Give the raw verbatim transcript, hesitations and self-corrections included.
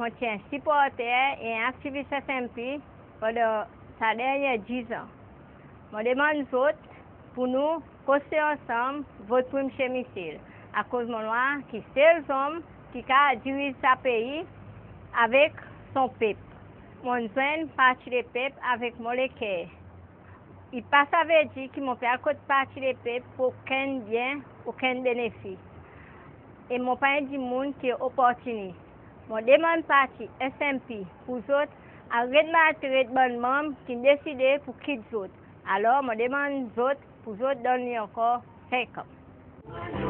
Mon ti en siporter e en aktivis S N P pandan sa dernyen dizan. Mon demann zot pour nou konstri ansanm vot pour Msye Michel, akoz mon war ki sel zonm ki kapab diriz sa pei avek son pep. Mon'n zwenn Parti Lepep avek mon leker. I pa savedir ki mon pe al kot Parti Lepep pour okenn byen, okenn benefis. E mon pa en dimoun ki oportinis. Mon demann parti S N P pour zot aret maltret bann manm ki'n deside pour kit zot. Alor mon demann zot pour zot donn li ankor senk an.